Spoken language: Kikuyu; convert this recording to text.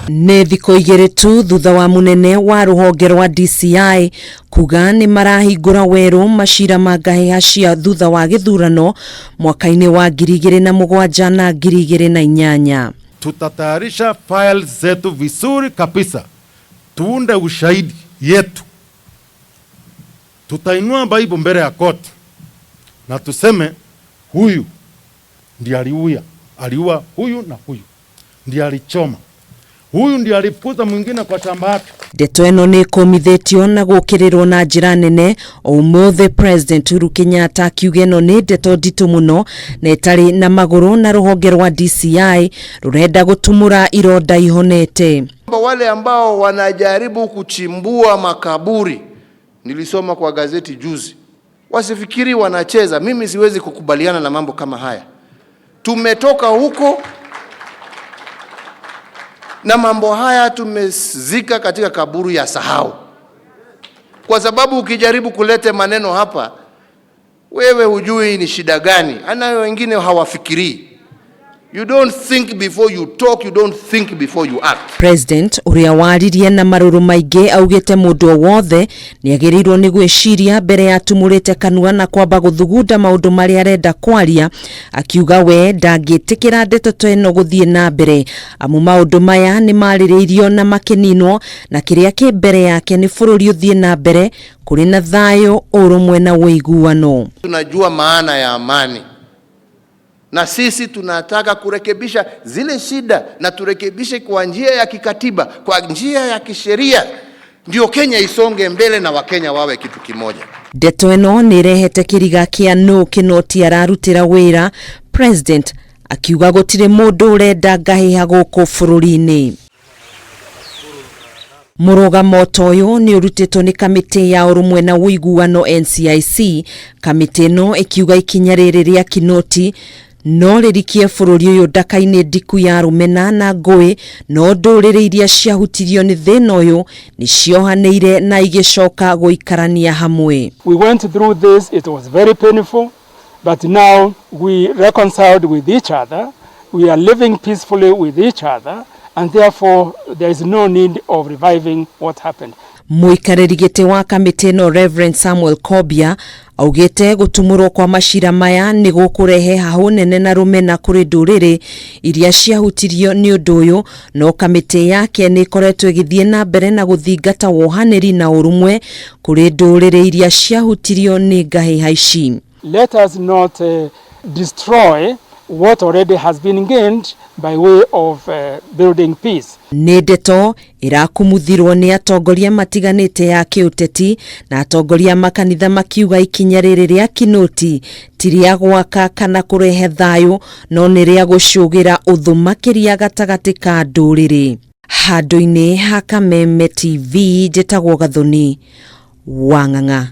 Nĩ thikũ igĩrĩ tu thutha wa mũnene wa rũhonge rwa DCI kuga nĩ marahingũra werũ macira ma ngahĩha cia thutha wa gĩthurano mwaka-inĩ wa 2007 na 2008. Tutatayarisha files zetu vizuri kabisa, tuunde ushahidi yetu, tutainua Bible mbele ya koti na tuseme huyu ndiye aliua, aliua huyu na huyu ndiye alichoma, huyu ndiye alifukuza mwingine kwa shamba yake. Ndeto ĩno nĩ ĩkũmithĩtio na gũkĩrĩrwo na njĩra nene o ũmũthĩ, President Uhuru Kenyatta akiuga ĩno nĩ ndeto nditũ mũno na ĩtarĩ na magũrũ, na rũhonge rwa DCI rũrenda gũtumũra ironda ihonete. Wale ambao wanajaribu kuchimbua makaburi, nilisoma kwa gazeti juzi, wasifikiri wanacheza. Mimi siwezi kukubaliana na mambo kama haya. Tumetoka huko na mambo haya tumezika katika kaburi ya sahau, kwa sababu ukijaribu kulete maneno hapa, wewe hujui ni shida gani anayo, wengine hawafikirii. You don't think before you talk, you don't think before you act. President ũrĩa waririe na marũrũ maingĩ augĩte mũndũ o wothe nĩ agĩrĩirwo nĩ gwĩciria mbere ya atumũrĩte kanua na kwamba gũthugunda maũndũ marĩa arenda kwaria, akiuga we ndangĩtĩkĩra ndeto ta ĩno gũthiĩ na mbere, amu maũndũ maya nĩ marĩrĩirio na makĩninwo, na kĩrĩa kĩ mbere yake nĩ bũrũri ũthiĩ na mbere kũrĩ na thayũ, ũrũmwe na ũiguano. Tunajua maana ya amani na sisi tunataka kurekebisha zile shida na turekebishe kwa njia ya kikatiba, kwa njia ya kisheria, ndio Kenya isonge mbele na Wakenya wawe kitu kimoja. Ndeto ĩno nĩ ĩrehete kĩriga kĩa nũ Kinoti ararutĩra wĩra, President akiuga gũtirĩ mũndũ ũrenda ngahĩha gũkũ bũrũri-inĩ. Mũrũgamo ta ũyũ nĩ ũrutĩtwo nĩ kamĩtĩ ya ũrũmwe na ũiguano NCIC, kamĩtĩ ĩno ĩkiuga ikinya rĩrĩ rĩa Kinoti no rĩrikie bũrũri ũyũ ndaka-inĩ ndiku ya rũmena na ngũĩ, no ndũrĩrĩ iria ciahutirio nĩ thĩna ũyũ nĩ ciohanĩire na igĩcoka gũikarania hamwe. We went through this, it was very painful, but now we reconciled with each other. We are living peacefully with each other, and therefore there is no need of reviving what happened. Mũikarĩri gĩtĩ wa kamĩtĩ ĩno Reverend Samuel Kobia augĩte gũtumũrwo kwa macira maya nĩ gũkũrehe hahũ nene na rũmena kũrĩ ndũrĩrĩ iria ciahutirio nĩ ũndũ ũyũ, no kamĩtĩ yake nĩ ĩkoretwo ĩgĩthiĩ na mbere na gũthingata wohanĩri na ũrũmwe kũrĩ ndũrĩrĩ iria ciahutirio nĩ ngahĩha ici. Let us not destroy what already has been gained by way of building peace. Nĩ ndeto ĩrakumuthirwo nĩ atongoria matiganĩte ya kĩũteti na atongoria makanitha, makiuga ikinya rĩrĩ rĩa Kinoti ti rĩa gwaka kana kũrehe thayũ, no nĩ rĩa gũcũgĩra ũthũ makĩria gatagatĩ ka ndũrĩrĩ. Handũ-inĩ ha Kameme TV, njĩtagwo Gathoni Wang'ang'a.